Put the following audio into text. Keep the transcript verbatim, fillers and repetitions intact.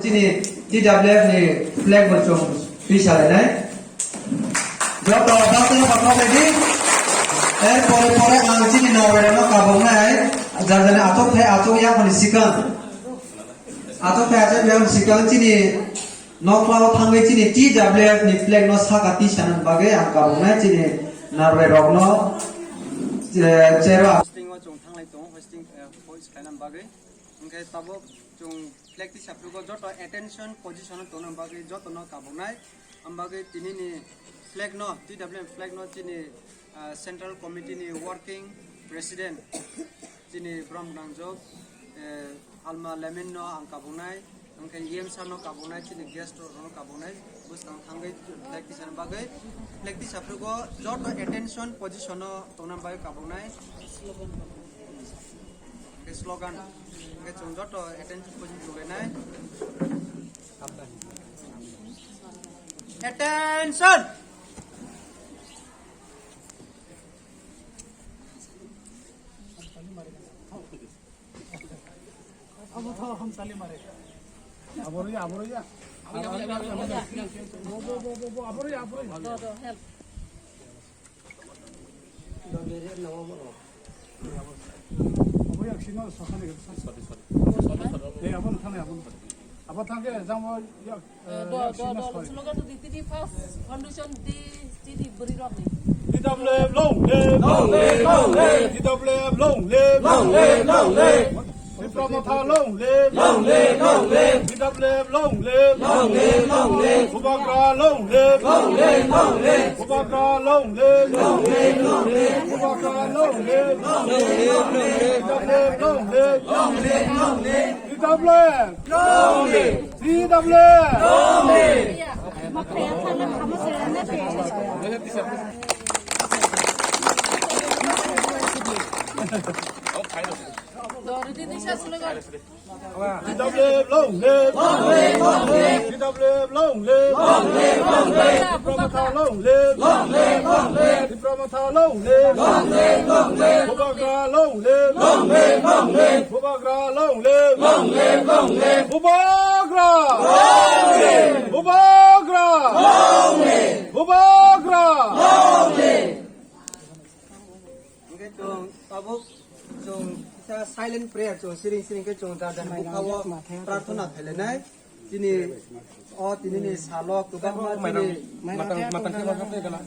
Chini T W F ni flag bo chwng twi salainai. Joto baksa no kothok lai di. Er pore pore ang chini nawi rok no kaboknai. Jar jani achuk thai achuk ya phani sikang. Achuk thai achuk ya phani sikang chini nokla o thangwi chini T W F ni flag no saka twi sana bagwi ang kaboknai chini nawi rok no, eh, chero. Hosting o chwng thanglai tongo, hosting, eh, hoist khaina bagwi. Hwnkhe tabuk chwng flag tisa phrugo joto attention position o tongna bagwi jotono kaboknai. Ang bagwi tinini flag no, T W F flag no chini, ah, Central Committee ni Working President chini Brom Gangjok, eh, Alma Lemin no ang kaboknai, hwnkhe E M sir no kaboknai, chini guest rok no kaboknai, bwskang thangwi flag tisa bagwi, flag tisa phrugo joto attention position o tongna bagwi kaboknai. Hwnkhe slogan. Hwnkhe chwng joto attention position tonglainai. Attention! Abo tho, hum tali mare. Abo roya, abo roya. Abo roya, abo roya. Bo, bo, bo, bo, bo, abo roya, abo roya. Abo yak sino sakani gari sa. Sorry, sorry. Eh, abo thane, abo. Abo thangke jamo yak, eh, yak sino sorry. Slogan tu di tini first foundation di tini beri rok ni. T W F long live. Long live, long live. T W F long live. Long live, long live. Tipra Motha long live. Long live, long live. T W F long live. Long live, long live. Bubagra long live. Long live, long live. Bubagra long live. Long live, long live. Bubagra long live. Long live, long live. T W F long live. Long live, long live. T W F long live. T W F long live. Long live. T W F long live. Long live, long live. T W F long live. Long live, long live. Tipra Motha long live. Long live, long live. Tipra Motha long live. Long live, long live. Bubagra long live. Long live, long live. Bubagra long live. Long live, long live. Bubagra. Long live. Bubagra. Long live. Bubagra. Long live. Hwnkhe chwng tabuk chwng kisa silent prayer chwng siring siring khe chwng jar jar bukha o prarthana khailainai. Chini o tinini salo kwbangma chini matang matang khe ma khe gala.